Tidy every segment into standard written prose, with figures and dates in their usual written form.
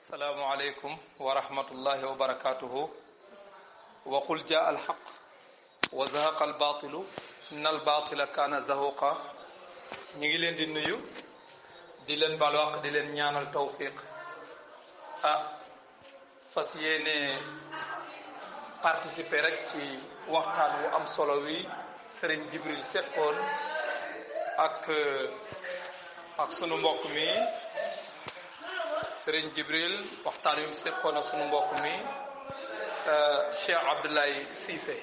السلام عليكم ورحمة الله وبركاته وقل جاء الحق وزهق الباطل إن الباطل كان زهوقا نيغي لين دي نيو دي لين بالواق دي لين ñaanal tawfiq fas yéene participer rek ci waxtaan wu am solo wi Serigne Jibril seqoon ak sunu mbokk mi Serigne Jibril waxtaan yu seqoon ak sunu mbokk mi Cheikh Abdoulaye Cissé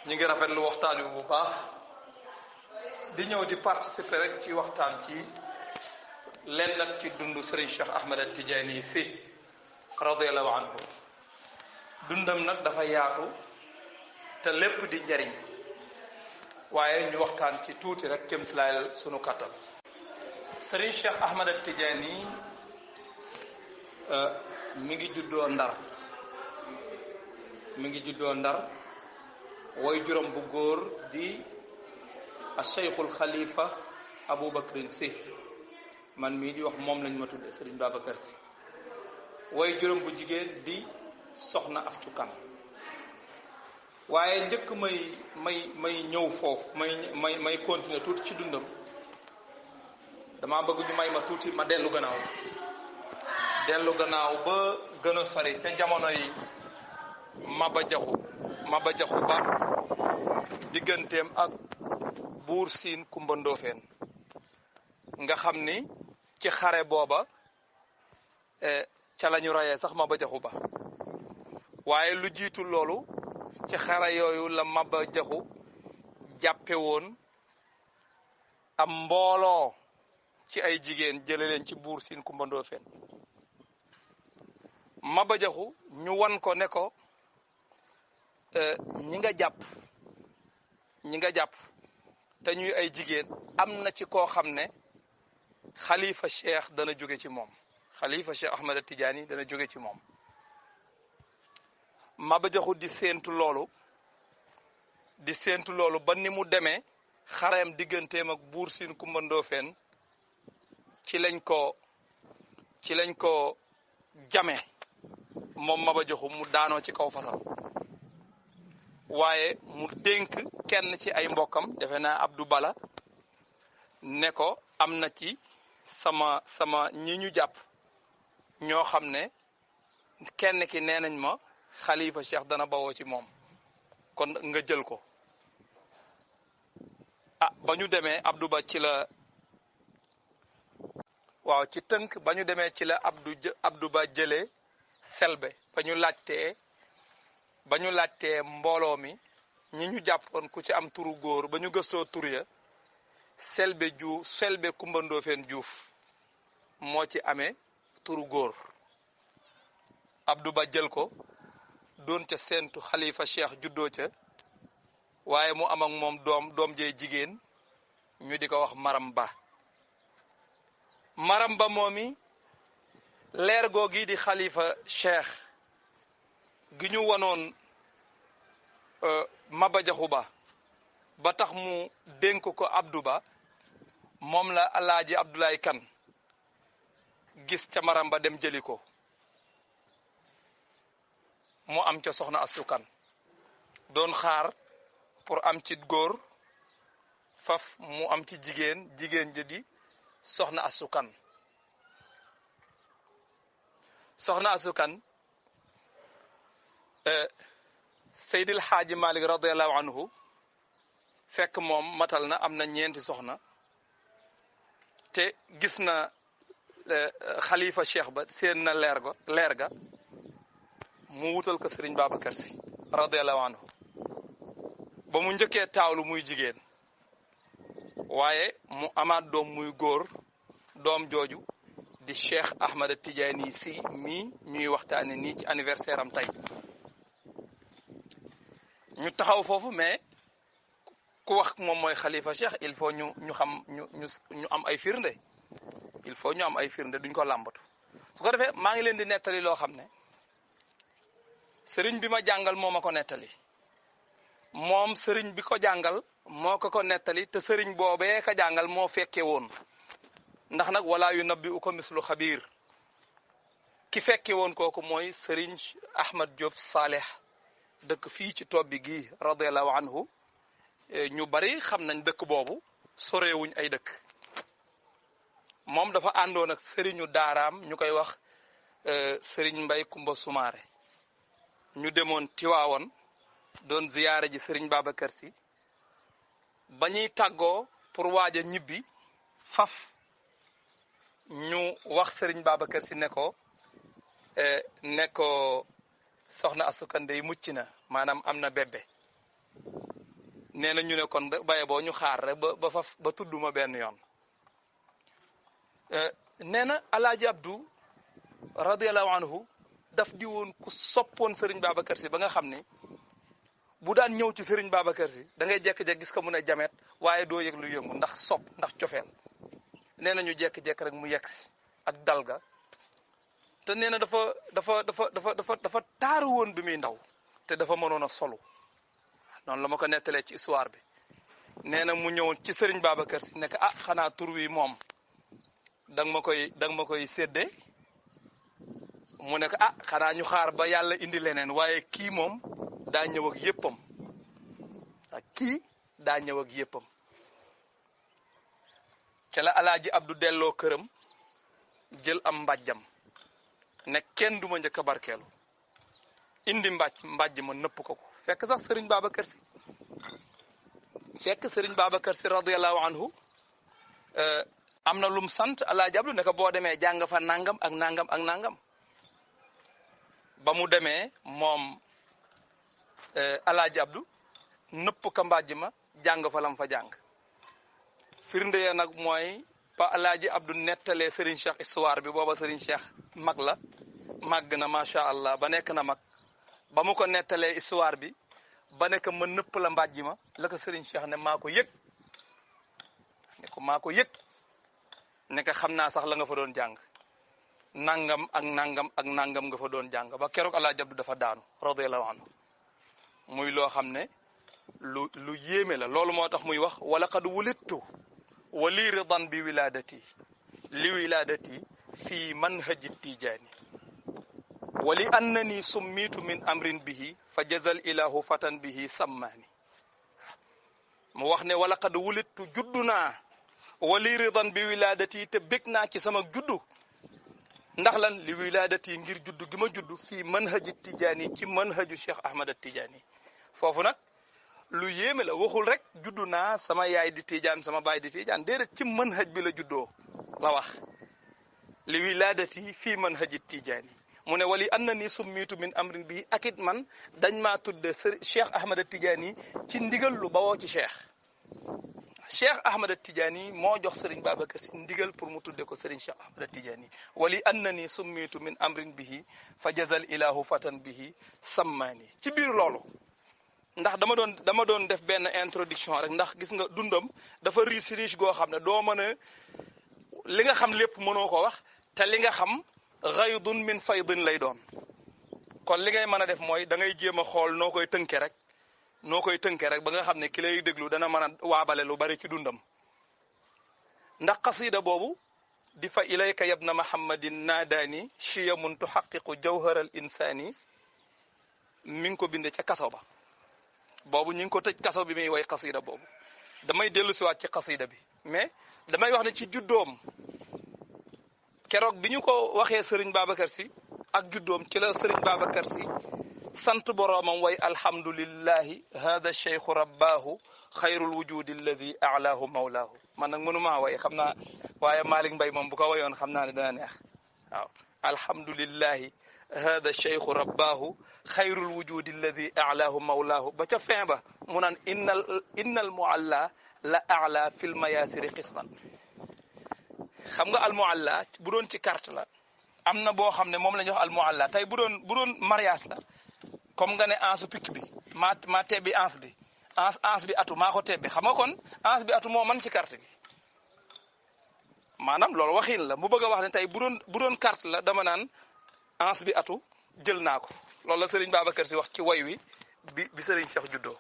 ñi ngi rafetlu waxtaan wi bu baax di ñëw di participer rek ci waxtaan ci lenn nag ci dundu Serigne Cheikh Ahmed Tidiane Sy radiyallahu anhu dundam nag dafa yaatu te lépp di njariñ waaye ñu waxtaan ci tuuti rek kémtalaayal sunu kattan Serigne Cheikh Ahmed Tidiane mi ngi juddoo Ndar way juróom bu góor di Cheikhul Khalifa Aboubacrin Sy man mii di wax moom lañ ma tudde Serigne Babacar Sy way juróom bu jigéen di soxna Astu Kan waaye njëkk may ñëw foofu may continuer tuuti ci dundam dama bëgg ñu may ma tuuti ma dellu gannaaw ba gën a sori ca jamono yi Maba Jaxu Ba digganteem ak buur Siin Kumba Ndoofeen nga xam ni ci xare booba ca lañu rayee sax Maba Jaxu Ba waaye lu jiitu loolu ci xare yooyu la Maba Jaxu jàppe woon am mbooloo ci ay jigéen jële leen ci buur Siin Kumba Ndoofeen Maba Jaxu ñu wan ko ne ko ñi nga jàpp te ñuy ay jigéen am na ci koo xam ne xalifa cheikh dana jóge ci moom xalifa cheikh Ahmed Tidiane dana jóge ci moom Maba Jaxu di séentu loolu ba ni mu demee xareem digganteem ak buur Siin Kumba Ndoofeen ci lañ ko jame moom Maba Jaxu mu daanoo ci kaw fasam waaye mu dénk kenn ci ay mbokkam defe naa Abdou Bala ne ko am na ci sama ñi ñu jàpp ñoo xam ne kenn ki nee nañ ma xalifa cheikh dana bawoo ci moom kon nga jël ko ba ñu demee Abdou Ba ci la waaw ci tënk ba ñu demee ci la Abdou Ba jëlee Selbe ba ñu laajtee mbooloo mi ñi ñu jàppoon ku ci am turu góor ba ñu gëstoo tur ya Selbe Kumba Ndoofeen Juuf moo ci amee turu góor Abdou Ba jël ko doon ca seentu xalifa cheikh juddoo ca waaye mu am ak moom doom jey jigéen ñu di ko wax Maram Ba moomi leer googi di xalifa cheikh gi ñu wanoon Maba Jaxu ba tax mu dénk ko Abdou Ba moom la Alaaji Abdoulaye Kan gis ca Maram Ba dem jëli ko mu am ca soxna Astu Kan doon xaar pour am ci góor faf mu am ci jigéen ja di soxna Astu Kan soxna Astu Kan Seydil Xaaji Malik radiyallahu anhu fekk moom matal na am na ñeenti soxna te gis na xalifa cheikh ba seen na leer ga mu wutal ko Serigne Babacar Sy radiyallahu anhu ba mu njëkkee taawlu muy jigéen waaye mu amaat doom muy góor doom jooju di Cheikh Ahmed Tidiane Sy mii ñuy waxtaane nii ci anniversaire am tey ñu taxaw foofu mais ku wax moom mooy xalifa cheikh il faut ñu am ay firnde duñ ko làmbatu su ko defee maa ngi leen di nettali loo xam ne sëriñ bi ma jàngal moo ma ko nettali moom sëriñ bi ko jàngal moo ko nettali te sëriñ boobee ka jàngal moo fekke woon ndax nag wala yu nabbi u ko mislu xabiir ki fekke woon kooku mooy Serigne Ahmad Diop Saleh dëkk fii ci Tobbi gi radiyallahu anhu ñu bari xam nañ dëkk boobu sorewuñ ay dëkk moom dafa àndoon ak sëriñu daaraam ñu koy wax Serigne Mbay Kumba Sumaare ñu demoon Tiwaawoon doon ziyaare ji Serigne Babacar Sy ba ñuy tàggoo pour waaj a ñibbi faf ñu wax Serigne Babacar Sy ne ko soxna asukande yi mucc na maanaam am na bébé nee na ñu ne kon baye boo ñu xaar rek ba tudduma benn yoon nee na Alaaji Abdou radiyallahu anhu daf di woon ku soppoon Serigne Babacar Sy ba nga xam ne bu daan ñëw ci Serigne Babacar Sy da ngay jekk-jekk gis ko mu ne jamet waaye doo yëg lu yëngu ndax ndax cofeel nee na ñu jekk-jekk rek mu yegg si ak dalga te nee na dafa taaru woon bi muy ndaw te dafa mënoon a solu noonu la ma ko nettalee ci histoire bi nee na mu ñëwoon ci Serigne Babacar Sy nekk xanaa tur wi moom danga ma koy séddee mu nekk xanaa ñu xaar ba yàlla indi leneen waaye kii moom daa ñëw ak yëppam ca la Alaaji Abdou delloo këram jël am mbàjjam ne kenn du ma njëkk a barkeelu indi mbàjj ma nëpp ko fekk sax Serigne Babacar Sy radiyallahu anhu am na lum sant Alaaji Abdou ne ko boo demee jàng fa nangam ak nangam ak nangam ba mu demee moom Alaaji Abdou nëpp ka mbàjj ma jàng fa lam fa jàng firnde ya nag mooy ba Alaaji Abdou nettalee Serigne Cheikh histoire bi booba Serigne Cheikh mag la màgg na macha allah ba nekk na mag ba mu ko nettalee histoire bi ba nekk ma nëpp la mbàjj ma la ko Serigne Cheikh ne maa ko yëg ne ko xam naa sax la nga fa doon jàng nangam ak nangam ak nangam nga fa doon jàng ba keroog Alaaji Abdou dafa daanu radiyallahu anhu muy loo xam ne lu yéeme la loolu moo tax muy wax wala qad wulidtu wa li ridan bi wiladati li wiladati fi manhaji tijaani wa li annani summitu min amrin bihi fa jazal ilahu fatan bihi sammaani mu wax ne wala qad wulidtu juddu naa wa li ridan bi wiladati te bég naa ci sama juddu ndax lan li wiladati ngir juddu gi ma juddu fii manhaji tijaani ci manhaju Cheikh Ahmad Tijaani foofu nag lu yéeme la waxul rek juddu naa sama yaay di tijaan sama baay di tijaan déedéet ci manhaj bi la juddoo la wax li wiladati fii manhaji tijaani mu ne wali annani summitu min amrin bi akit man dañ maa tudde Cheikh Ahmad Tijaani ci ndigal lu bawoo ci Cheikh Ahmad Tijaani moo jox Serigne Babacar Sy ndigal pour mu tudde ko Serigne Cheikh Ahmad Tijaani wali annani summitu min amrin bihi fa jazal ilahu fatan bihi sammaani ci biir loolu ndax dama doon def benn introduction rek ndax gis nga dundam dafa riche goo xam ne doo mën a li nga xam lépp mënoo ko wax te li nga xam ghaydun min faydin lay doon kon li ngay mën a def mooy da ngay jéem a xool noo koy tënke rek ba nga xam ne ki lay déglu dana mën a waabale lu bari ci dundam ndax qasida boobu di fa ilayka yabna muhammadin naadaani chiyamun tuhaqiqu jawharal insaani mi ngi ko binde ca kaso ba boobu ñu ngi ko tëj kaso bi muy way qasida boobu damay dellu siwaat ci qasida bi mais damay wax ne ci juddoom keroog bi ñu ko waxee Serigne Babacar Sy ak juddoom ci la Serigne Babacar Sy sant boroomam way alhamdulillahi hada cheikhu rabbaahu xayrul wujudi alladi alaahu mawlaahu man nag mënumaa way xam naa waaye Malick Mbaye moom bu ko wayoon xam naa ne dana neex waaw alhamdulillahi hada cheikhu rabbaahu xayrul wujudi alladi alaahu mawlaahu ba ca fin ba mu naan innal mualla la ala fil mayasiri qisman xam nga al mualla bu doon ci carte la am na boo xam ne moom la ñuy wax al mualla tey bu doon mariage la comme nga ne ansu pikk bi maa tebbi ans bi ans bi atu maa ko tebbi xam nga kon ans bi atu moo man ci carte gi maanaam loolu waxin la mu bëgg a wax ne tey bu doon carte la dama naan ans bi atu jël naa ko loolu la Serigne Babacar Sy wax ci woy wi bi Serigne Cheikh juddoo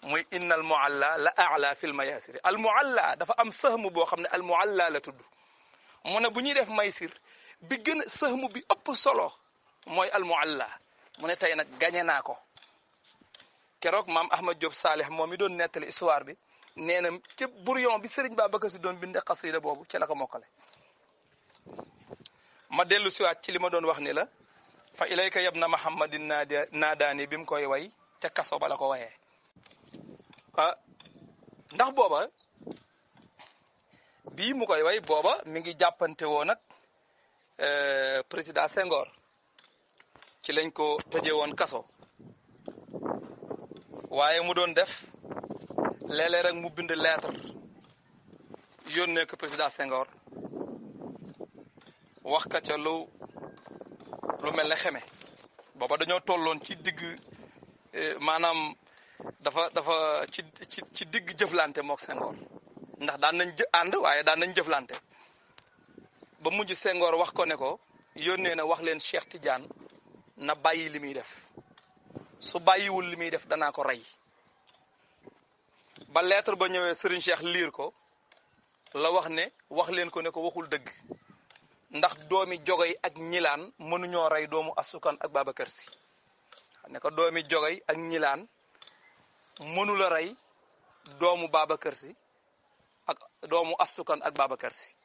muy innal mualla la ala fil mayasiri al mualla dafa am sahmu boo xam ne al mualla la tudd mu ne bu ñuy def maysir bi gën a sëhmu bi ëpp solo mooy almualla mu ne tey nag gañe naa ko keroog maam Ahmad Diop Salih moom mi doon nettali histoire bi nee na ci brouillon bi Serigne Babacar Sy doon binde xasida boobu ci la ko mokkale ma dellu siwaat ci li ma doon wax ni la fa ilayka yabna Muhammadin naadaani bi mu koy way ca kaso ba la ko wayee ndax booba bii mu koy way booba mi ngi jàppante woo nag président Senghor ci lañ ko tëjee woon kaso waaye mu doon def léeg-léeg rek mu bind lettre yónnee ko président Senghor wax ka ca lu mel ne xeme booba dañoo tolloon ci digg maanaam dafa ci digg jëflante mook Senghor ndax daan nañ ànd waaye daan nañ jëflante ba mujj Senghor wax ko ne ko yónnee na wax leen Cheikh Tidiane na bàyyi li muy def su bàyyiwul li muy def danaa ko rey ba lettre ba ñëwee Serigne Cheikh liir ko la wax ne wax leen ko ne ko waxul dëgg ndax doomi Jogoy ak ñilaan mënuñoo rey doomu asukan ak Babacar Sy ne ko doomi Jogoy ak ñilaan mënula rey doomu Babacar Sy ak doomu asukan ak Babacar Sy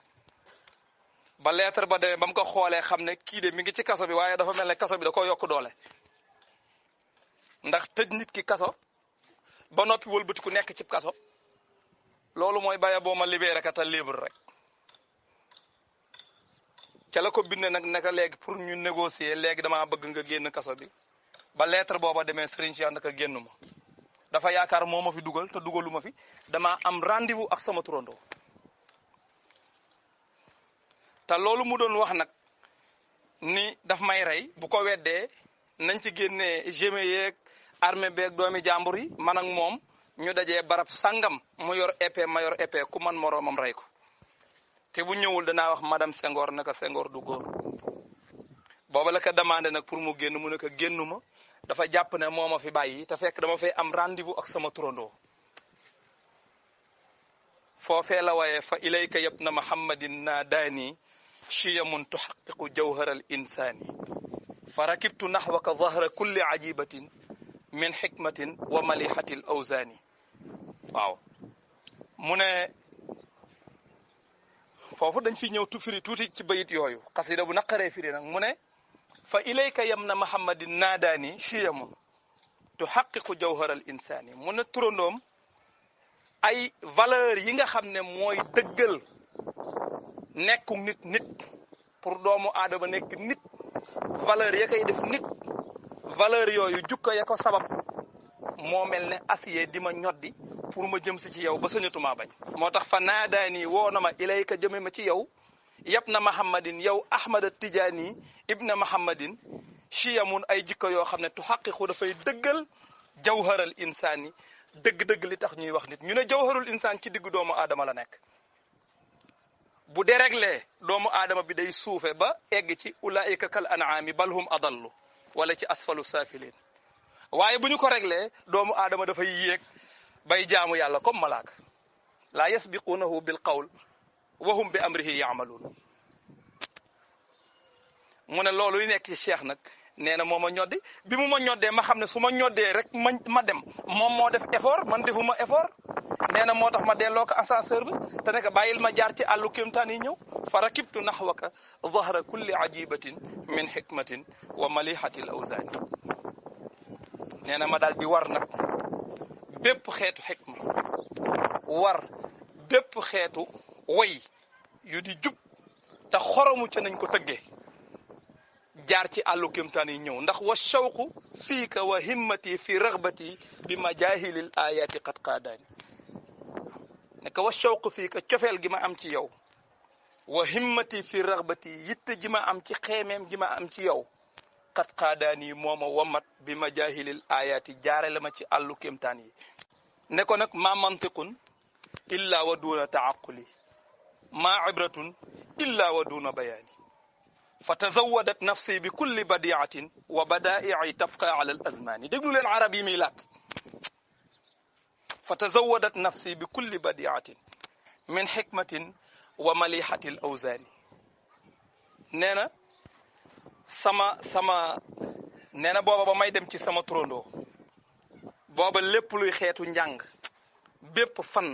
ba lettre ba demee ba mu ko xoolee xam ne kii de mi ngi ci kaso bi waaye dafa mel ne kaso bi da ko yokk doole ndax tëj nit ki kaso ba noppi wëlbati ku nekk ci kaso loolu mooy bàyyi boo ma libéré ka ta libre rek ca la ko bindee nag naka léegi pour ñu négocier léegi damaa bëgg nga génn kaso bi ba lettre booba demee Serigne Cheikh naka génn ma dafa yaakaar moo ma fi dugal te dugalu ma fi damaa am rendez-vous ak sama turandoo te loolu mu doon wax nag ni daf may rey bu ko weddee nañ ci génnee gémé yeeg armée beeg doomi jàmbur yi man ak moom ñu dajee barab sangam mu yor épée ma yor épée ku man moroomam rey ko te bu ñëwul danaa wax madame Senghor naka Senghor du góor booba la ko demandé nag pour mu génn mu ne ko génnuma dafa jàpp ne moo ma fi bàyyi te fekk dama fay am rendez-vous ak sama turandoo foofee la waaye fa ilayka yabna Muhammadin naadaani chiyamun tuhaqiqu jawharal insaani fa rakibtu naxwaka zahra kulli ajibatin min xikmatin wa malihatil awzaani waaw mu ne foofu dañ fi ñëw firi tuuti ci bayit yooyu xasida bu naqaree firi nag mu ne fa ilayka yamna Muhammadin naadaani chiyamun tuhaqiqu jawharal insaani mu ne turandoom ay valeur yi nga xam ne mooy dëggal nekku nit pour doomu aadama nekk nit valeur ya koy def nit valeur yooyu jukko ya ko sabab moo mel ne acier di ma ñoddi pour ma jëm si ci yow ba sañatuma bañ moo tax fa naadaani woo na ma ilayka jëme ma ci yow yab na Muhammadin yow Ahmad Tijaani ibna Muhammadin chiyamun ay jikko yoo xam ne tuhaqiqu dafay dëggal jawharal insaani dëgg-dëgg li tax ñuy wax nit ñu ne jawharul insaan ci diggu doomu aadama la nekk bu déréglé doomu aadama bi day suufe ba egg ci ulaika kal an'aami bal hum adallu wala ci asfalu saafiliin waaye bu ñu ko réglé doomu aadama dafay yéeg bay jaamu yàlla comme malaaka laa yasbiquunahu bil qawl wa hum bi amrihi yaamaluun mu ne loolu yi nekk ci cheikh nag nee na moo ma ñoddi bi mu ma ñoddee ma xam ne su ma ñoddee rek ma dem moom moo def effort man defuma effort nee na moo tax ma delloo ko ascenseur bi te ne ko bàyyil ma jaar ci àllu kéemtaan yi ñëw fa rakibtu naxwaka zahra kulli ajibatin min hikmatin wa malihatil awzaani nee na ma daal di war nag bépp xeetu xikma war bépp xeetu way yu di jub te xoromu ca nañ ko tëggee jaar ci àllu kéemtaan yi ñëw ndax wa shawqu fiika wa himmati fi ragbati bi majahilil ayati qad qaadaani nekk wa shawqu fiika cofeel gi ma am ci yow wa himmati fi ragbati yitte ji ma am ci xeemeem gi ma am ci yow qad qaadaani mooma wamat bi majahilil ayati jaare la ma ci àllu kéemtaan yi ne ko nag ma mantiqun illa wa duna taaquli ma ibratun illa wa duna bayaani fa tazawadat nafsi bi kulli badiatin wa badaa'i tabqa ala al azmani déglu leen arab yi muy làkk fa tazawadat nafsi bi kulli badiatin min xikmatin wa malihati al awzaani nee na sama nee na booba ba may dem ci sama turandoo booba lépp luy xeetu njàng bépp fan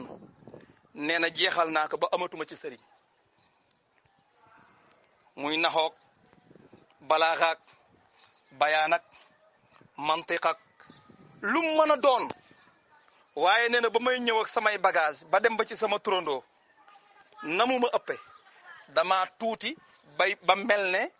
nee na jeexal naa ko ba amatuma ci sëriñ muy naxoog balaaxaak bayaan ak mantiq ak lu mu mën a doon waaye nee na ba may ñëw ak samay bagage ba dem ba ci sama turandoo namu ma ëppe dama tuuti ba mel ne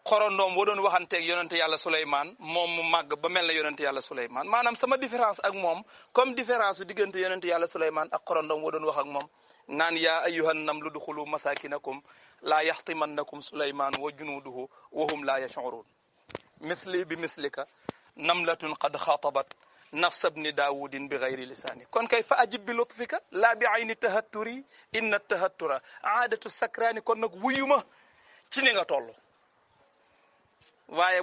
xorondoom wa doon waxanteeg yonente yàlla Suleymaan moom mu màgg ba mel ne yonente yàlla Suleymaan maanaam sama différence ak moom comme différence su diggante yonente yàlla Suleymaan ak xorondoom wa doon wax ak moom naan yaa ayyuhan namlu duxulu masakinakum laa yaxtimannakum Suleymaan wa junuuduhu wa hum laa yash'uruun misli bi mislika namlatun qad xaatabat nafsa bni daawudin bi gayri lisaani kon kay fa ajib bi lutfika laa bi ayni tahatturi inna tahattura aadatu sakraani kon nag wuyuma ci ni nga toll waaye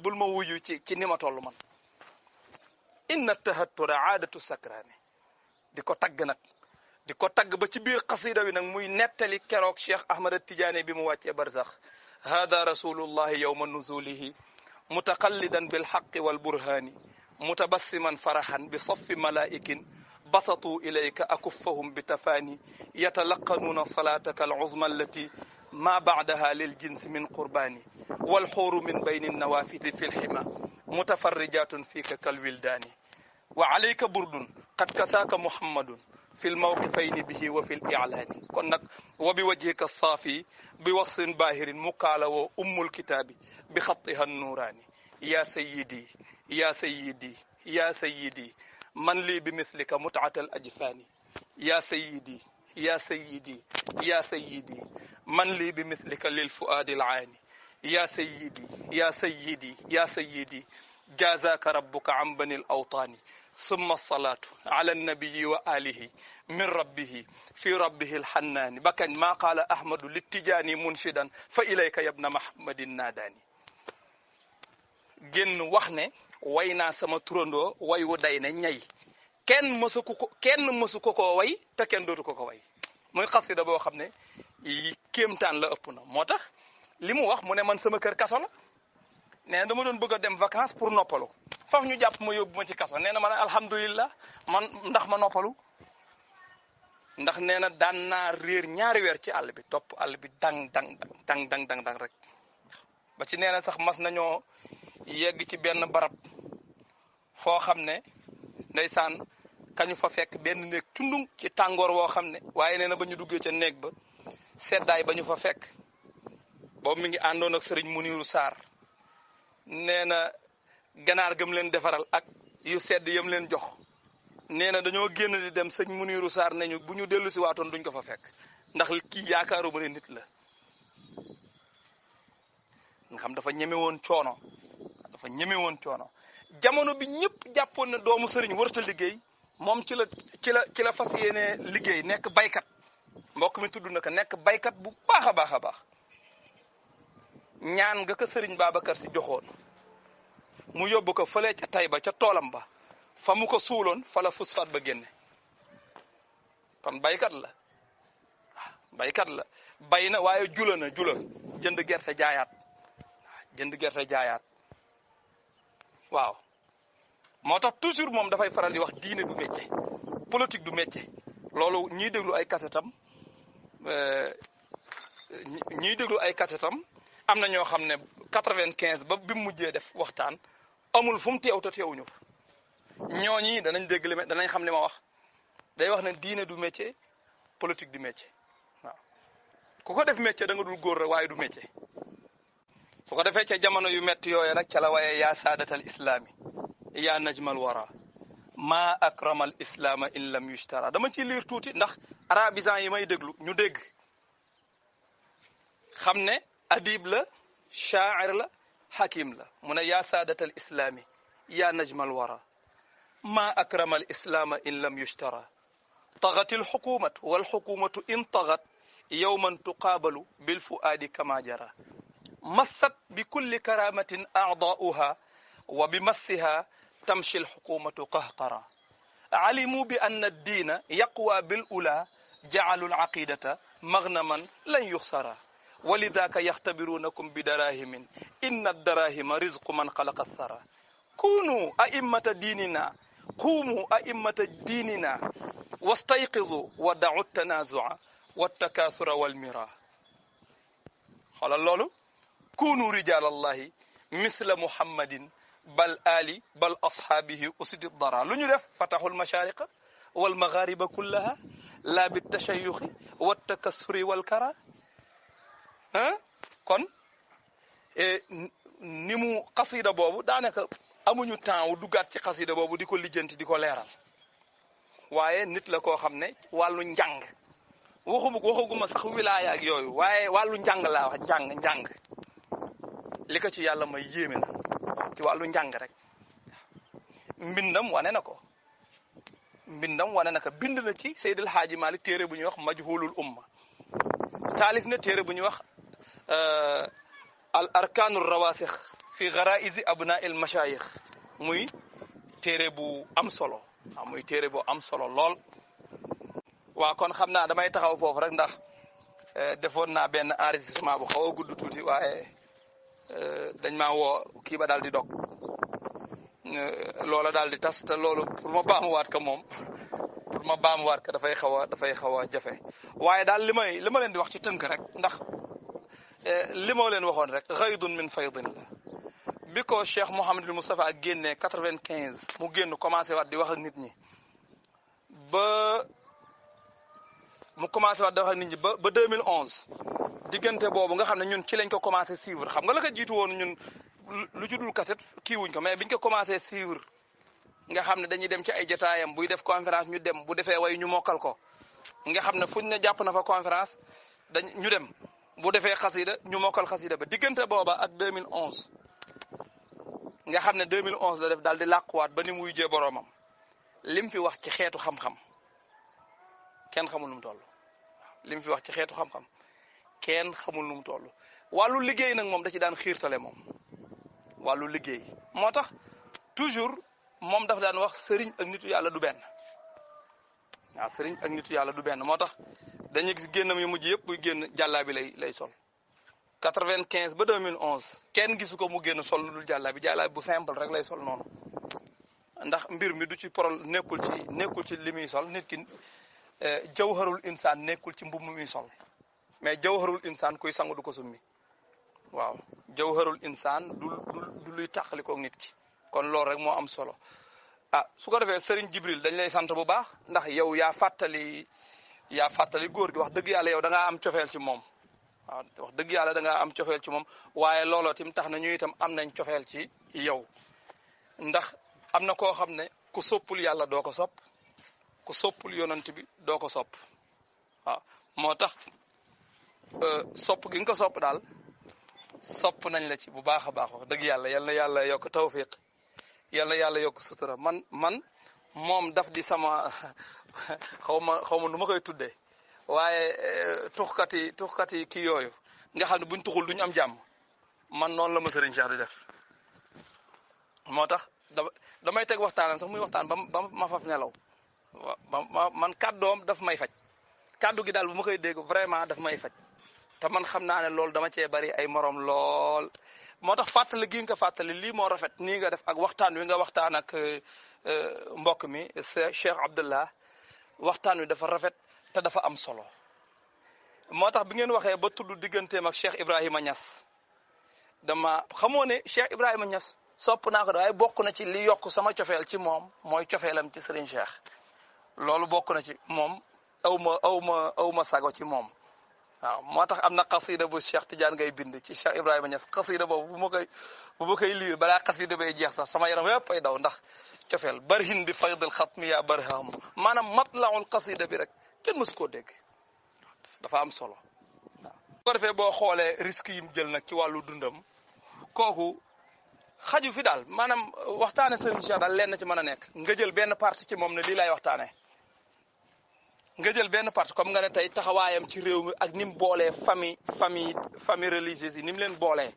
bul ma wuyu ci ni ma toll man inna tahattura aadatu sakraani di ko tagg nag di ko tagg ba ci biir xasida wi nag muy nettali keroog Cheikh Ahmad Tidiane bi mu wàccee barzax hada rasulullahi yawma nuzulihi mutaqallidan bilxaqi walburhani mutabassiman farahan bi saffi malaikin basatu ilayka akuffahum bitafani yatalaqanuuna salataka aluzma allati ma ba'daha liljinsi min qurbani walxuuru min bayni nawafidi fi lxima mutafarrijatun fika kalwildani wa alayka burdun qad kasaaka muhammadun fi lmawqifayni bihi wa fi lilaani kon nag wa bi wajhika saafi bi wasfin baahirin mukaala woo ummul kitaabi bi xattiha nuuraani ya sayidi ya sayidi ya sayidi man lii bi mislika mutaatal ajfaani ya sayidi ya sayidi ya sayidi man lii bi mislika lil fuaadi alaani ya sayidi ya sayidi ya sayidi jazaaka rabbuka an bani al awtaani summa salaatu ala nabiyi wa alihi min rabbihi fi rabbihi alxannaani bakañ maa qaala ahmadu littijaani munshidan fa ilayka yabna mahamadin naadaani génn wax ne way naa sama turandoo way wu day ne ñay kenn mësu ko koo way te kenn dootu ko way muy xasida boo xam ne kéemtaan la ëpp na moo tax li mu wax mu ne man sama kër kaso la nee na dama doon bëgg a dem vacances pour noppalu faf ñu jàpp ma yóbbu ma ci kaso nee na ma ne alhamdulillah man ndax ma noppalu ndax nee na daan naa réer ñaari weer ci àll bi topp àll bi dang rek ba ci nee na sax mas nañoo yegg ci benn barab foo xam ne ndeysaan kañu fa fekk benn néeg tundung ci tàngoor woo xam ne waaye nee na ba ñu duggee ca néeg ba seddaay ba ñu fa fekk boobu mi ngi àndoon ak sëriñ Muniru Sarr nee na ganaar gëm leen defaral ak yu sedd yam leen jox nee na dañoo génn di dem sëñ Muniru Sarr ne ñu bu ñu dellu si waatoon duñ ko fa fekk ndax kii yaakaaruma ne nit la nga xam dafa ñeme woon coono jamono bi ñëpp jàppoon na doomu sëriñ warta liggéey moom ci la fas yéene liggéey nekk baykat mbokk mi tudd na ko nekk baykat bu baax a baax ñaan nga ko sëriñ Babacar si joxoon mu yóbbu ko fële ca Tayba ca toolam ba fa mu ko suuloon fa la phosphate ba génne kon baykat la bay na waaye jula jënd gerte jaayaat waaw moo tax toujours moom dafay faral di wax diine du métier politique du métier loolu ñiy déglu ay kasetam am na ñoo xam ne 95 ba bi mu mujjee def waxtaan amul fu mu teew te teewuñu fa ñooñi danañ dégg li danañ xam li ma wax day wax ne diine du métier politique du métier waaw ku ko def métier da nga dul góor rek waaye du métier su ko defee ca jamono yu métti yooyu nag ca la waaye yaa saadatal islaami yaa najmal wara ma akramal islaama in lam yushtara dama ci liir tuuti ndax arabisant yi may déglu ñu dégg xam ne adib la shaa'ir la hakim la mu ne yaa saadatal islaami yaa najmal wara ma akramal islaama in lam yushtara tagatil xukumat wal xukumatu in tagat yowman tuqaabalu bil fuaadi kama jara massat bi kulli karamatin aadaauha wa bi massiha tamshi alxukumatu qahqara alimu bi anna addiina yaqwa bil ula jaalu alaqidata magnaman lan yuxsara walidaka yaxtabirunakum bi darahimin inna darahima rizqu man xalaqa thara kunu a'immata dinina qumu a'immata dinina wastayqizu wa da'u tanazua wattakasura walmira xoolal loolu kunu rijal allahi misla muhammadin bal ali bal ashaabihi usidi dara lu ñu def fatahul mashariqa wal maghariba kullaha la bi tashayuxi wa takassuri wal kara kon ni mu xasida boobu daanaka amuñu temps wu duggaat ci xasida boobu di ko lijjanti di ko leeral waaye nit la koo xam ne wàllu njàng waxuguma sax wilaaya ak yooyu waaye wàllu njàng laa wax njàng li ko ci yàlla may yéeme na ci wàllu njàng rek mbindam wane na ko bind na ci Seydil Haaji Malik téere bu ñuy wax majhulul umma taalif na téere bu ñuy wax al arkaanu rawasix fi garaizi abna il mashayix muy téere bu am solo lool waaw kon xam naa damay taxaw foofu rek ndax defoon naa benn enregistrement bu xaw a gudd tuuti waaye dañ maa woo kii ba daal di dog loola daal di tas te loolu pour ma baamuwaat ko dafay xaw a jafe waaye daal li ma leen di wax ci tënk rek ndax li ma leen waxoon rek gaydun min faydin la bi ko Cheikh Mouhamadul Moustapha génnee 95 mu génn commencé waat di wax ak nit ñi ba 2011 diggante boobu nga xam ne ñun ci lañ ko commencé suivre xam nga la ko jiitu woon ñun lu ci dul kaset kii wuñ ko mais biñ ko commencé suivre nga xam ne dañuy dem ci ay jotaayam buy def conférence ñu dem bu defee way ñu mokkal ko nga xam ne fuñ ne jàpp na fa conférence ñu dem bu defee xasida ñu mokkal xasida ba diggante booba ak 2011 nga xam ne 2011 la def daal di làquwaat ba ni muy jee boroomam lim fi wax ci xeetu xam-xam kenn xamul nu mu toll lim fi wax ci xeetu xam-xam kenn xamul nu mu toll wàllu liggéey nag moom da ci daan xiirtale moom wàllu liggéey moo tax toujours moom daf daan wax sëriñ ak nitu yàlla du benn waaw sëriñ ak nitu yàlla du benn moo tax dañuy gis génnam yu mujj yëpp buy génn jàllaa bi lay sol 95 ba 2011 kenn gisu ko mu génn sol lu dul jàllaa bi bu simple rek lay sol noonu ndax mbir mi du ci nekkul ci li muy sol nit ki jawharul insaan nekkul ci mbubb muy sol mais jawharul insaan kuy sangu du ko summi waaw jawharul insaan du luy tàqalikoog nit ki kon loolu rek moo am solo su ko defee Serigne Jibril dañ lay sant bu baax ndax yow yaa fàttali góor gi wax dëgg yàlla yow da ngaa am cofeel ci moom waaw wax dëgg yàlla da ngaa am cofeel ci moom waaye looloo tim tax na ñu itam am nañ cofeel ci yow ndax am na koo xam ne ku soppul yàlla doo ko sopp ku soppul yonant bi doo ko sopp waaw moo tax sopp gi nga ko sopp daal sopp nañ la ci bu baax a baax wax dëgg yàlla yal na yàlla yokk tawfiq yal na yàlla yokk sutura man moom daf di sama xaw ma nu ma koy tuddee waaye tuxkat yi kii yooyu nga xam ne buñ tuxul duñu am jàmm man noonu la ma sëriñ Cheikh di def moo tax damay teg waxtaanam sax muy waxtaan ba ma faf nelaw waaw man kàddoom daf may faj kàddu gi daal bu ma koy dégg vraiment daf may faj te man xam naa ne loolu dama cee bari ay morom lool moo tax fàttali gi nga fàttali lii moo rafet nii nga def ak waxtaan wi nga waxtaan ak mbokk mi Cheikh Abdallah waxtaan wi dafa rafet te dafa am solo moo tax bi ngeen waxee ba tudd digganteem ak Cheikh Ibrahima Niass dama xamoo ne Cheikh Ibrahima Niass sopp naa ko de waaye bokk na ci li yokk sama cofeel ci moom mooy cofeelam ci Serigne Cheikh loolu bokk na ci moom aw ma sago ci moom waaw moo tax am na xasida bu Cheikh Tidiane ngay bind ci Cheikh Ibrahima Niass xasida boobu bu ma koy liir balaa xasida bay jeex sax sama yaram yëpp ay daw ndax cofeel barhin bi faydil xatmi ya barham maanaam matlaul xasida bi rek kenn mësu koo dégg dafa am solo waaw bu ko defee boo xoolee risque yi mu jël nag ci wàllu dundam kooku xaju fi daal maanaam waxtaane Serigne Cheikh daal lenn ci mën a nekk nga jël benn partie ci moom ne lii lay waxtaane nga jël benn partie comme nga ne tey taxawaayam ci réew mi ak ni mu boolee famille religieuse yi ni mu leen boolee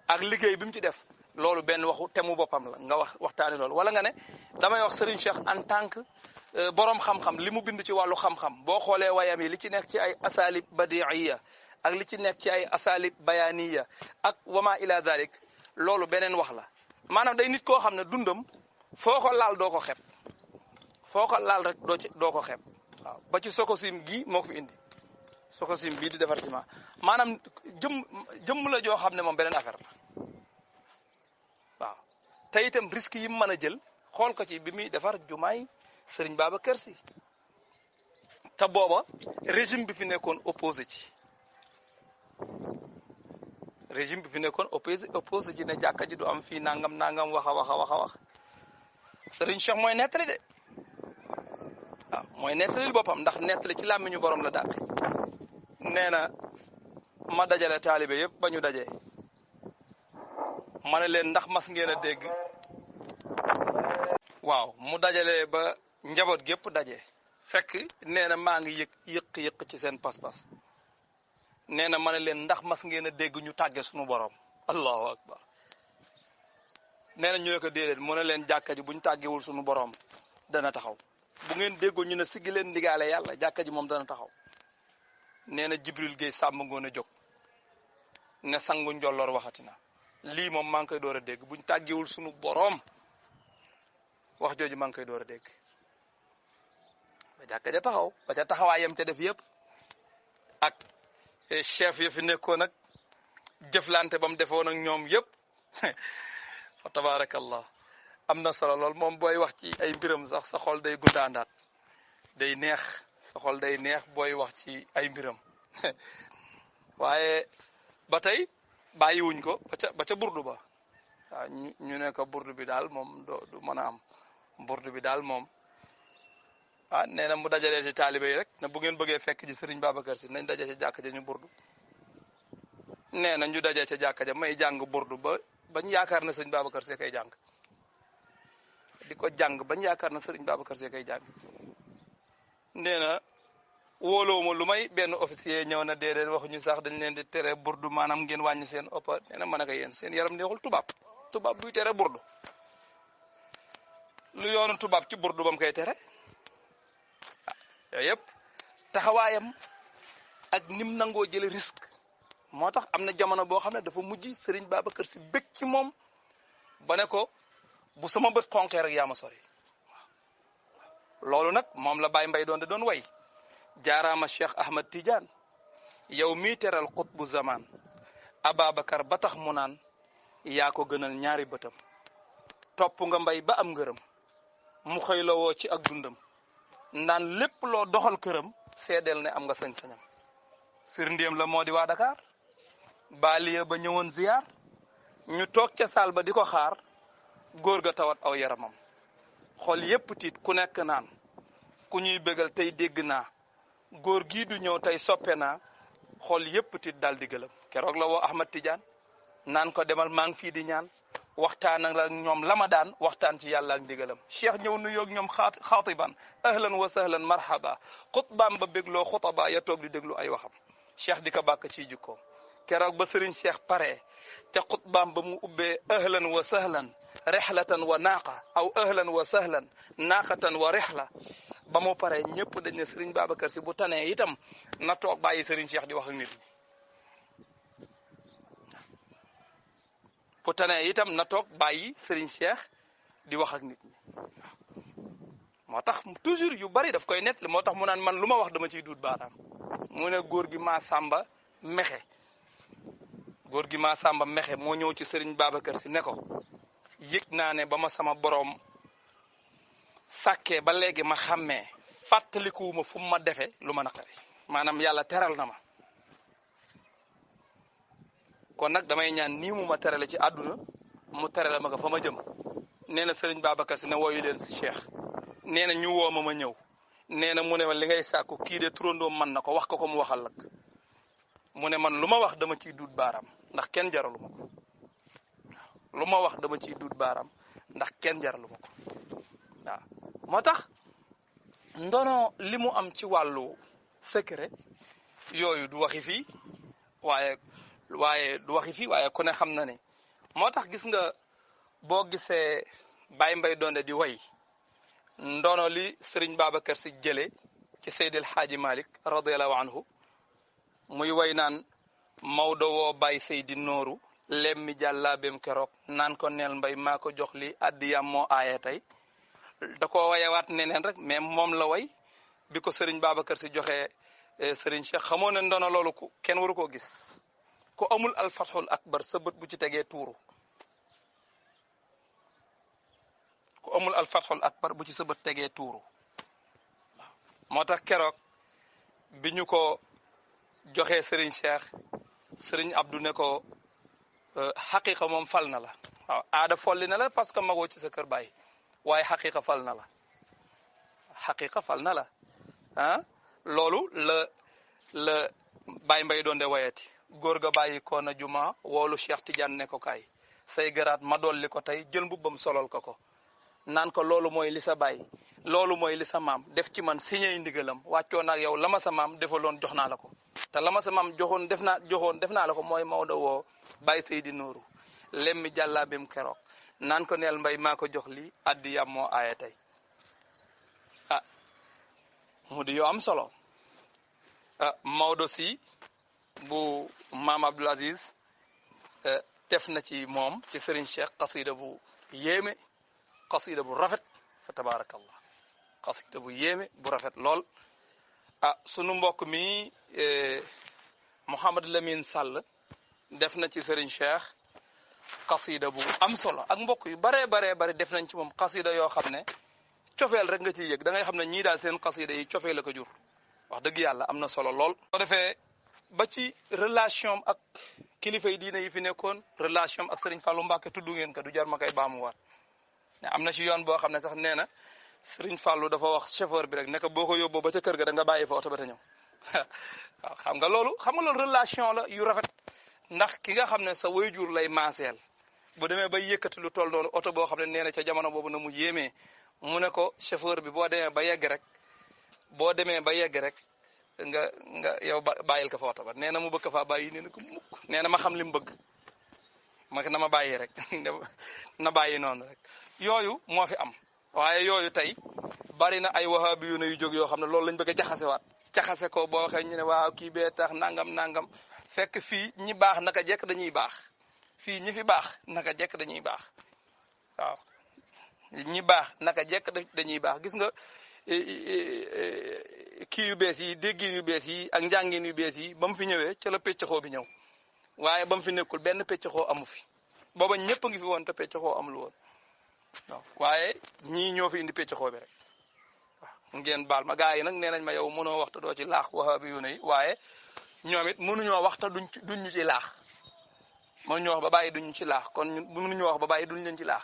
ak liggéey bi mu ci def loolu benn waxu temu boppam la nga waxtaane loolu wala nga ne damay wax Serigne Cheikh en tant que borom xam-xam li mu bind ci wàllu xam-xam boo xoolee wayam yi li ci nekk ci ay asalib badiiya ak li ci nekk ci ay asalib bayaniya ak wama ila dalik loolu beneen wax la maanaam day nit koo xam ne dundam foo ko laal doo ko xeeb foo ko laal rek doo ko xeeb waaw ba ci Sococim gi moo ko fi indi Sococim bii di defar ciment maanaam jëmm la joo xam ne moom beneen affaire la waaw te itam risque yi mu mën a jël xool ko ci bi muy defar jumaay Serigne Babacar Sy te booba régime bi fi nekkoon opposé ci régime bi fi nekkoon opposé ci ne jàkka ji du am fii nangam wax a wax Serigne Cheikh mooy nettali de waaw mooy nettali boppam ndax nettali ci làmmiñu borom la daal nee na ma dajale taalibe yëpp ba ñu dajee ma ne leen ndax mas ngeen a dégg waaw mu dajale ba njaboot gépp daje fekk nee na maa ngi yëq ci seen pas-pas nee na ma ne leen ndax mas ngeen a dégg ñu tàgge suñu borom allahu akbar nee na ñu ne ko déedéet mu ne leen jàkka ji buñ tàggewul suñu borom dana taxaw bu ngeen déggoo ñu ne siggi leen ndigaale yàlla jàkka ji moom dana taxaw nee na Jibril Gueye sàmm ngoon a jóg ne sangu njolloor waxati na lii moom maa ngi koy door a dégg buñ tàggewul suñu borom wax jooju maa ngi koy door a dégg ba jàkka ja taxaw ba ca taxawaayam ca def yëpp ak chef ya fi nekkoon ak jëflante ba mu defoon ak ñoom yëpp fa tabarakallah am na solo lool moom booy wax ci ay mbiram sax sa xol day gundaandaat day neex sa xol day neex booy wax ci ay mbiram waaye ba tey bàyyiwuñ ko ba ca burdu ba waaw ñu ne ko burdu bi daal moom du mën a am burdu bi daal moom ah nee na mu dajalee ci taalibe yi rek ne bu ngeen bëggee fekk ji Serigne Babacar Sy nañ daje ci jàkka ja ñu burdu nee na ñu dajee ca jàkka ja may jàng burdu bañ yaakaar na Serigne Babacar Sy kay jàng di ko jàng bañ yaakaar na Serigne Babacar Sy kay jàng nee na wóolowuma lu may benn officier ñëw na déedéet waxuñu sax dañ leen di tere burdu maanaam ngeen wàññi seen oppa nee na mën a ko yéen seen yaram neexul tubaab buy tere burdu lu yoonu tubaab ci burdu bam koy tere yooyu yëpp taxawaayam ak nim nangoo jële risque moo tax am na jamono boo xam ne dafa mujj Serigne Babacar Sy bëgg ci moom ba ne ko bu sama bët xonqee rek yaa ma sori loolu nag moom la Baye Mbaye doon way jaaraama Cheikh Ahmad Tidiane yow mii teral xutbu zaman Ababacar ba tax mu naan yaa ko gënal ñaari bëtam topp nga mbay ba am ngërëm mu xëy la woo ci ak dundam ndaan lépp loo doxal këram seedeel ne am nga sañ-sañam firndéem la moo di waa Dakar baaliya ba ñëwoon ziyaar ñu toog ca saal ba di ko xaar góor ga tawat aw yaramam xol yépp tiit ku nekk naan ku ñuy bégal tey dégg naa góor gii du ñëw tey soppe naa xol yépp tiit dal di gëlëm keroog la woo Ahmad Tidiane naan ko demal maa ngi fii di ñaan waxtaan ak ñoom la ma daan waxtaan ci yàlla ak ndigalam cheikh ñëw nu yoog ñoom xaatiban ahlan wa sahlan marhaba xutbaam ba bégloo xutaba ya toog di déglu ay waxam cheikh di ko bàkk ciy jukkoom keroog ba sëriñ cheikh pare te xutbaam ba mu ubbee ahlan wa sahlan rehlatan wa naaqa aw ahlan wa sahlan naaqatan wa rehla ba mu pare ñëpp dañ ne sëriñ Babacar Sy bu tanee itam na toog bàyyi sëriñ cheikh di wax ak nit ñi bu tanee itam na toog bàyyi Serigne Cheikh di wax ak nit ñi moo tax toujours yu bari daf koy nettali moo tax mu naan man lu ma wax dama ciy duut baaraam mu ne góor gi maa sàmba mexe moo ñëw ci Serigne Babacar Sy ne ko yëg naa ne ba ma sama boroom sàkkee ba léegi ma xàmmee fàttalikuwuma fu mu ma defe lu ma naqari maanaam yàlla teral na ma kon nag damay ñaan nii mu ma terale ci àdduna mu terale ma ko fa ma jëm nee na Serigne Babacar Sy ne wooyu leen Cheikh nee na ñu woo ma ñëw nee na mu ne ma li ngay sàkku kii de turandoom man na ko wax ko mu waxal lak mu ne man lu ma wax dama ciy duut baaraam ndax kenn jaralu ma ko lu ma wax dama ciy duut baaraam ndax kenn jaralu ma ko waaw moo tax ndono li mu am ci wàllu secret yooyu du waxi fii waaye du waxi fii waaye ku ne xam na ne moo tax gis nga boo gisee Baye Mbaye Donde di way ndono li Serigne Babacar Sy jële ci Seydil Hadji Malick radiyallahu anhu muy way naan Maodo woo Baye Seydi Nooru lemmi jàllaabeem keroog naan ko neel mbay maa ko jox li addiyam moo aaye tey da ko wayewaat neneen rek mais moom la way bi ko Serigne Babacar si joxe Serigne Cheikh xamoo ne ndono loolu kenn waru koo gis ku amul alfathul akbar sa bët bu ci tegee tuuru ku amul alfathul akbar bu ci sa bët tegee tuuru moo tax keroog bi ñu ko joxee Serigne Cheikh Serigne Abdou ne ko xaqiqa moom fal na la waaw aada folli na la parce que magoo ci sa kër baay waaye xaqiqa fal na la xaqiqa fal na la ah loolu la Baye Mbay doon de wayati góor ga bàyyi ko na juma woolu Cheikh Tidiane ne ko kaay say garaat ma dolli ko tey jël mbubbam solol ko naan ko loolu mooy li sa baay loolu mooy li sa maam def ci man siñey ndigalam wàccoon ak yow la ma sa maam defaloon jox naa la ko te la ma sa maam joxoon def naa la ko mooy Maodo woo Baye Seydi Nooru lemmi jàllaabim keroog naan ko neel mbay maa ko jox lii addi yam moo aaye tey mu di yoo am solo Maodo si bu maam Abdoul Aziz def na ci moom ci Serigne Cheikh qasida bu yéeme qasida bu rafet fa tabarakallah qasida bu yéeme bu rafet lool sunu mbokk mi Mouhamad Lamine Sall def na ci Serigne Cheikh qasida bu am solo ak mbokk yu bare def nañ ci moom qasida yoo xam ne cofeel rek nga ciy yëg da ngay xam ne ñii daal seen qasida yi cofeel la ko jur wax dëgg yàlla am na solo lool. soo defee ba ci relation ak kilifa yi diine yi fi nekkoon relation ak Serigne Fallou Mbacke tudd ngeen ko du jar ma koy baamuwaat am na ci yoon boo xam ne sax nee na Serigne Fallou dafa wax chauffeur bi rek ne ko boo ko yóbboo ba ca kër ga da nga bàyyi fa oto ba te ñëw waaw xam nga loolu relation la yu rafet ndax ki nga xam ne sa waajur lay maaseel bu demee ba yëkkati lu toll noonu oto boo xam ne nee na ca jamono boobu na mu yéemee mu ne ko chauffeur bi boo demee ba yegg rek nga yow bàyyil ko fa oto ba nee na mu bëgg faa bàyyi nee na ko mukk nee na ma xam li mu bëgg na ma bàyyi rek na bàyyi noonu rek yooyu moo fi am waaye yooyu tey bari na ay wahabi yu ne yu jóg yoo xam ne loolu lañ bëgg a jaxase ko boo waxee ñu ne waaw kii bee tax nangam fekk fii ñi baax naka jekk dañuy baax fii ñi fi baax naka jekk dañuy baax waaw ñi baax naka jekk dañuy baax gis nga kii yu bees yi déggin yu bees yi ak njàngin yu bees yi ba mu fi ñëwee ca la peccaxoo bi ñëw waaye ba mu fi nekkul benn peccaxoo amu fi booba ñëpp a ngi fi woon te peccaxoo amul woon waaw waaye ñii ñoo fi indi peccaxoo bi rek waaw ngeen baal ma gaa yi nag nee nañ ma yow mënoo waxta doo ci laax wahabi yu ne yi waaye ñoom it mënuñoo waxta duñ ñu ci laax mënuñoo wax ba bàyyi duñ ci laax kon mënuñoo wax ba bàyyi duñ leen ci laax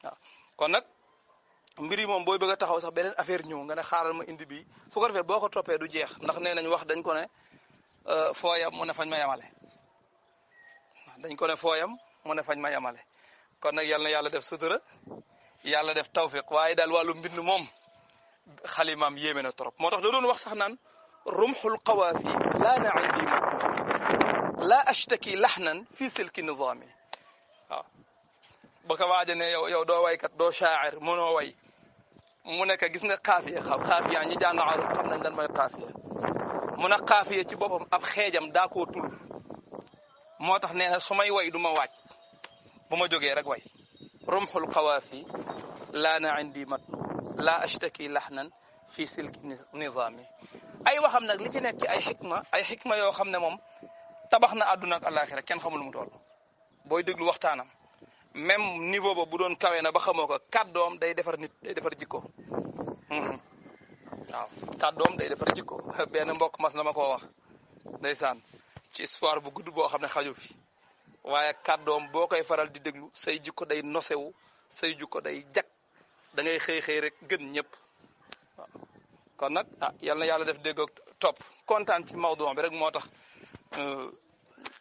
waaw kon nag mbir yi moom booy bëgg a taxaw sax beneen affaire ñëw nga ne xaaral ma indi bi su ko defee boo ko toppee du jeex ndax nee nañ wax dañ ko ne fooyam mu ne fañ ma yamale dañ ko ne fooyam mu ne fañ ma yamale kon nag yal na yàlla def sutura yàlla def tawfiq waaye daal wàllu mbind moom xalimaam yéeme na trop moo tax da doon wax sax naan rumxul qawaafi laa na indi ma laa ashtaki laxnan fi silki nizaami waaw ba ko waaja ne yow doo waykat doo shaacir mënoo way mu nekk gis nga xaafiya ñi jàng arab xam nañ lan mooy xaafiya mu ne xaafiya ci boppam ab xeejam daa koo tul moo tax nee na su may way du ma waaj bu ma jógee rek way rumxul qawaafi laa na indi matnu laa ashtaki laxnan fi silki nizaami ay waxam nag li ci nekk ci ay xikma yoo xam ne moom tabax na àdduna ak àllaaxira kenn xamul mu toll booy déglu waxtaanam même niveau ba bu doon kawe na ba xamoo ko kàddoom day defar nit day defar jikko waaw kàddoom day defar jikko benn mbokk mas na ma koo wax ndeysaan ci histoire bu gudd boo xam ne xaju fi waaye kàddoom boo koy faral di déglu say jikko day nosewu say jikko day jag da ngay xëy rek gën ñëpp waaw kon nag yal na yàlla def dégg ak topp kontaan ci mawdu bi rek moo tax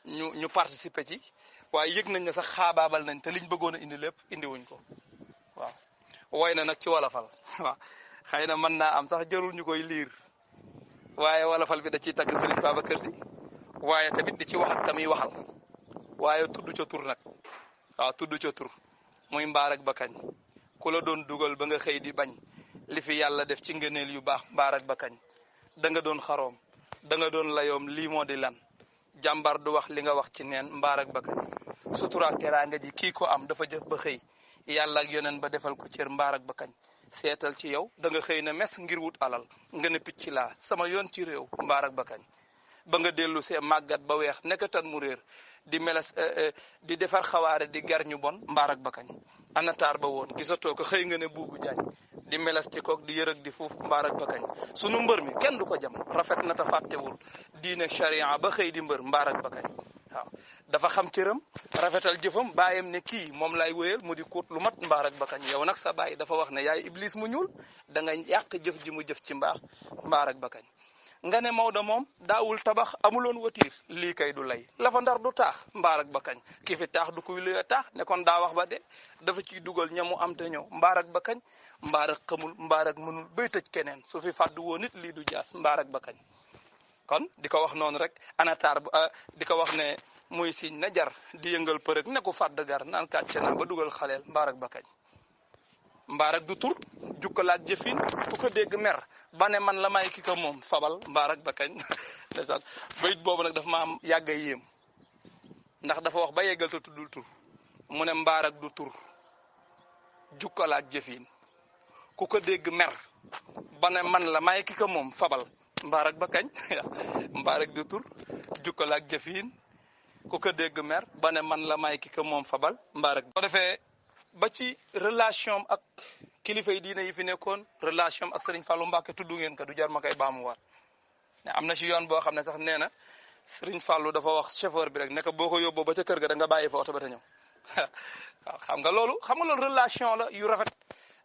ñu participer ci waaye yëg nañ ne sax xaabaabal nañ te liñ bëggoon a indi lépp indi wuñ ko waaw woy na nag ci wolofal waaw xëy na mën naa am sax jarul ñu koy liir waaye wolofal bi da ciy tagg Serigne Babacar Sy waaye tamit di ci wax ak kamiy waxal waaye tudd ca tur nag waaw tudd ca tur muy mbaar ak ba kañ ku la doon dugal ba nga xëy di bañ li fi yàlla def ci ngëneel yu baax mbaar ak ba kañ da nga doon xaroom da nga doon layoom lii moo di lan jàmbar du wax li nga wax ci neen mbaar ak bakkan sutura teraanga ji kii ko am dafa jëf ba xëy yàlla ak yoneen ba defal ko cër mbaar ak bakkan seetal ci yow da nga xëy na mes ngir wut alal nga ne picc laa sama yoon ci réew mbaar ak bakkan ba nga dellu see màggat ba weex nekkatan mu réer di meles di defar xawaare di gar ñu bon mbaar ak bakkan anataar ba woon gisatoo ko xëy nga ne buubu jaañ di meles ci kook di yërëg di fuuf mbaar ak bakkañ sunu mbër mi kenn du ko jam rafet na ta fàttewul diine sharia ba xëy di mbër mbaar ak bakkañ waaw dafa xam cëram rafetal jëfam bàyyam ne kii moom lay wéyal mu di kuut lu mat mbaar ak bakkañ yow nag sa bàyyi dafa wax ne yaay iblis mu ñuul da nga yàq jëf ji mu jëf ci mbaax mbaar ak bakkañ nga ne Maodo moom daawul tabax amuloon watiir lii kay du lay la fa ndar du taax mbaar ak bakkañ ki fi taax du kuy luy taax ne kon daa wax ba de dafa ciy dugal ñamu am te ñëw mbaar ak bakkañ mbaar ak xamul mbaar ak mënul bay tëj keneen su fi fàddu woon nit lii du jaas mbaar ak bakkañ kon di ko wax noonu rek anataar di ko wax ne muy siñ na jar di yëngal përëg ne ku fàdd gar naan kàcce naa ba dugal xaleel mbaar ak bakkañ mbaar ak du tur jukkalaak jëfin ku ko dégg mer ba ne man la may ki ko moom fabal mbaar ak bakkañ ndeysaan bayit boobu nag dafa ma am yàgg a yéem ndax dafa wax ba yeggal te tuddul tur mu ne mbaar ak du tur jukkalaak jëfin ku ko dégg mer ba ne man la may ki ko moom fabal mbaar ak bakkañ mbaar ak du tur jukkalaak jëfin ku ko dégg mer ba ne man la may ki ko moom fabal mbaar ak boo defee ba ci relation ak kilifa yi diine yi fi nekkoon relation ak Serigne Fallou Mbacke tudd ngeen ko du jar ma koy baamuwaat am na ci yoon boo xam ne sax nee na Serigne Fallou dafa wax chauffeur bi rek ne ko boo ko yóbboo ba ca kër ga da nga bàyyi fa oto ba te ñëw waaw xam nga loolu relation la yu rafet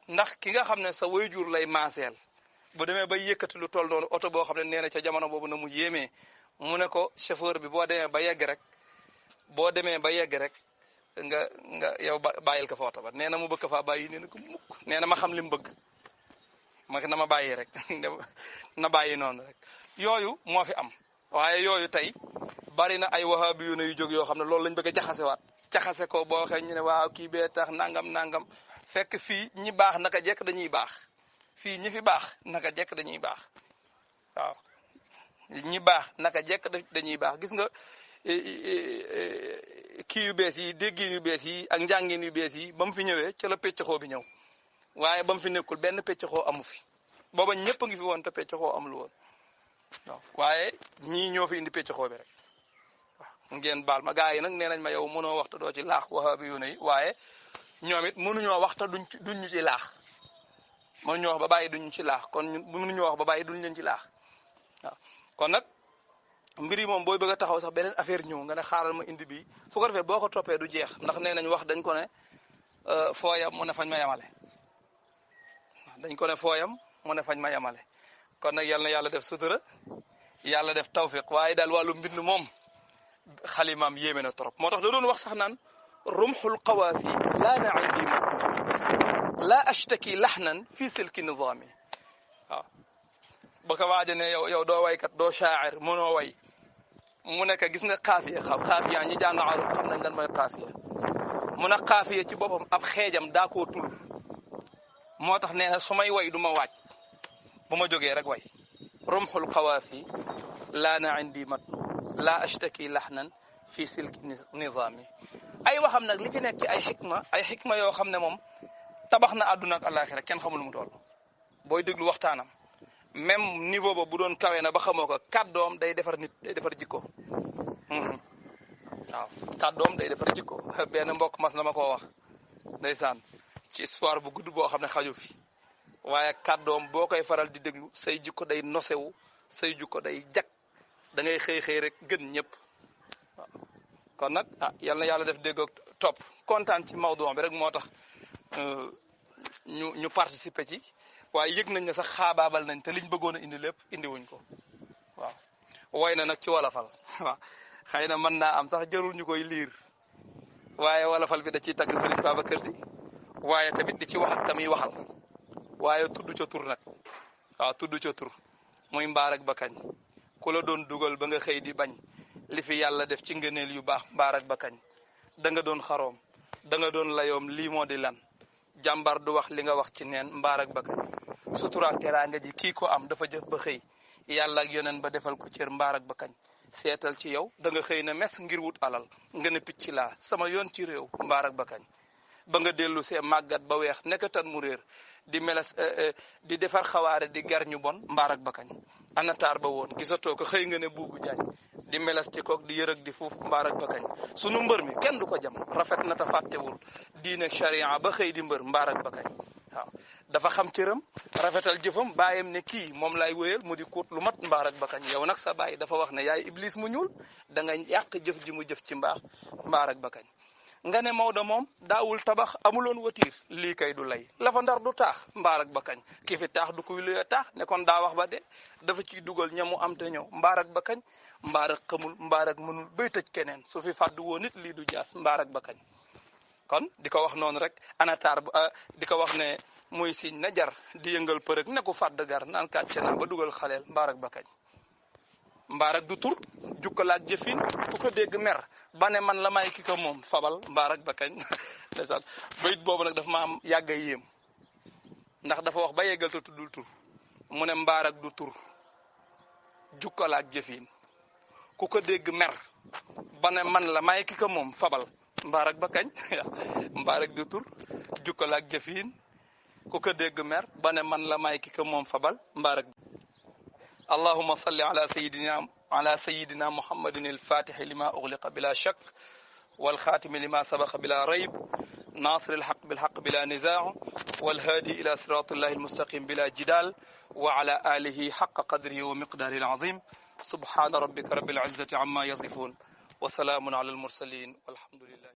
ndax ki nga xam ne sa waajur lay maaseel bu demee ba yëkkati lu toll noonu oto boo xam ne nee na ca jamono boobu na mu yéemee mu ne ko chauffeur bi boo demee ba yegg rek nga yow bàyyil ko fa oto ba nee na mu bëgg faa bàyyi nee na ko mukk nee na ma xam li mu bëgg na ma bàyyi rek na bàyyi noonu rek yooyu moo fi am waaye yooyu tey bari na ay wahabi yu jóg yoo xam ne loolu lañ bëgg a jaxase ko boo waxee ñu ne waaw kii bee tax nangam fekk fii ñi baax naka jekk dañuy baax fii ñi fi baax naka jekk dañuy baax waaw ñi baax naka jekk dañuy baax gis nga kii yu bees yi déggin yu bees yi ak njàngin yu bees yi ba mu fi ñëwee ca la peccaxoo bi ñëw waaye ba mu fi nekkul benn peccaxoo amu fi booba ñëpp a ngi fi woon te peccaxoo amul woon waaw waaye ñii ñoo fi indi peccaxoo bi rek waaw ngeen baal ma gaa yi nag nee nañ ma yow mënoo waxta doo ci laax wahabi yu ne yi waaye ñoom it mënuñoo waxta duñ ñu ci laax mënuñoo wax ba bàyyi duñ ci laax kon mënuñoo wax ba bàyyi duñ leen ci laax waaw kon nag mbir yi moom booy bëgg a taxaw sax beneen affaire ñëw nga ne xaaral ma indi bi su ko defee boo ko toppee du jeex ndax nee nañ wax dañ ko ne fooyam mu ne fañ ma yamale dañ ko ne fooyam mu ne fañ ma yamale kon nag yal na yàlla def sutura yàlla def tawfiq waaye daal wàllu mbind moom xalimaam yéeme na trop moo tax da doon wax sax naan rumxul qawaafi laa naidi laa ashtaki laxnan fi silki nizaami waaw ba ko waaja ne yow doo waykat doo shaacir mënoo way mu nekk gis nga xaafiya xaafiya ñi jàng arab xam nañ lan mooy xaafiya mu ne xaafiya ci boppam ab xeejam daa koo tul moo tax nee na su may way du ma waaj bu ma jógee rek way rumxul xawaafi laa na indi matnu laa ashtaki laxnan fi silki nizaami ay waxam nag li ci nekk ci ay xikma yoo xam ne moom tabax na àdduna ak àllaaxira kenn xamul mu toll booy déglu waxtaanam même niveau ba bu doon kawe na ba xamoo ko kàddoom day defar nit day defar jikko waaw kàddoom day defar jikko benn mbokk mas na ma koo wax ndeysaan ci histoire bu gudd boo xam ne xaju fi waaye kàddoom boo koy faral di déglu say jikko day nosewu say jikko day jag da ngay xëy rek gën ñëpp waaw kon nag yal na yàlla def déggoog topp kontaan ci mawdu bi rek moo tax ñu participer ci waaye yëg nañ ne sax xaabaabal nañ te liñ bëggoon a indi lépp indi wuñ ko waaw woy na nag ci wolofal waaw xëy na mën naa am sax jarul ñu koy liir waaye wolofal bi da ciy tagg Serigne Babacar Sy waaye tamit di ci wax ak tamit waxal waaye tudd ca tur nag waaw tudd ca tur muy mbaar ak bakkañ ku la doon dugal ba nga xëy di bañ li fi yàlla def ci ngëneel yu baax mbaar ak bakkañ da nga doon xaroom da nga doon layoom lii moo di lan jàmbar du wax li nga wax ci neen mbaar ak bakkañ sutura teraanga ji kii ko am dafa jëf ba xëy yàlla ak yoneen ba defal ko cër mbaar ak bakkañ seetal ci yow da nga xëy na mes ngir wut alal nga ne picc laa sama yoon ci réew mbaarak ba kañ ba nga dellu see màggat ba weex nekkatan mu réer di meles di defar xawaare di gar ñu bon mbaarak ba kañ anataar ba woon gisatoo ko xëy nga ne buubu jaañ di meles ci kook di yërëg di fuuf mbaarak ba kañ sunu mbër mi kenn du ko jam rafet na ta fàttewul diine charia ba xëy di mbër mbaarak ba kañ waaw dafa xam cëram rafetal jëfam baayam ne kii moom lay wéyal mu di kuut lu mat mbaarak ba kañ yow nag sa baay dafa wax ne yaay iblis mu ñuul da nga yàq jëf ji mu jëf ci mbaax mbaarak ba kañ nga ne Maodo moom daawul tabax amuloon watiir lii kay du lay la fa ndar du taax mbaarak ba kañ ki fi taax du kuy luy taax ne kon daa wax ba de dafa ciy dugal ñamu am te ñëw mbaarak ba kañ mbaarak xamul mbaarak mënul bay tëj keneen su fi fàddu woon nit lii du jaas mbaarak ba kañ kon di ko wax noonu rek anataar di ko wax ne muy siñ na jar di yëngal përëg ne ku fàdd gar naan kàcce naa ba dugal xaleel mbaarak ba kañ mbaarak du tur jukkalaak jëfin ku ko dégg mer ba ne man la may ki ko moom fabal mbaarak ba kañ ndeysaan bayit boobu nag dafa ma am yàgg a yéem ndax dafa wax ba yeggal te tuddul tur mu ne mbaarak du tur jukkalaak jëfin ku ko dégg mer ba ne man la may ki ko moom fabal mbaarak ba kañ mbaarak du tur jukkalaak jëfin ku ko dégg mer ba ne man la may ki ko moom fabal mbaarak اللهم صل على سيدنا محمد الفاتح لما أغلق بلا شك والخاتم لما سبق بلا ريب ناصر الحق بالحق بلا نزاع والهادي إلى صراط الله المستقيم بلا جدال وعلى آله حق قدره ومقداره العظيم سبحان ربك رب العزة عما يصفون وسلام على المرسلين والحمد لله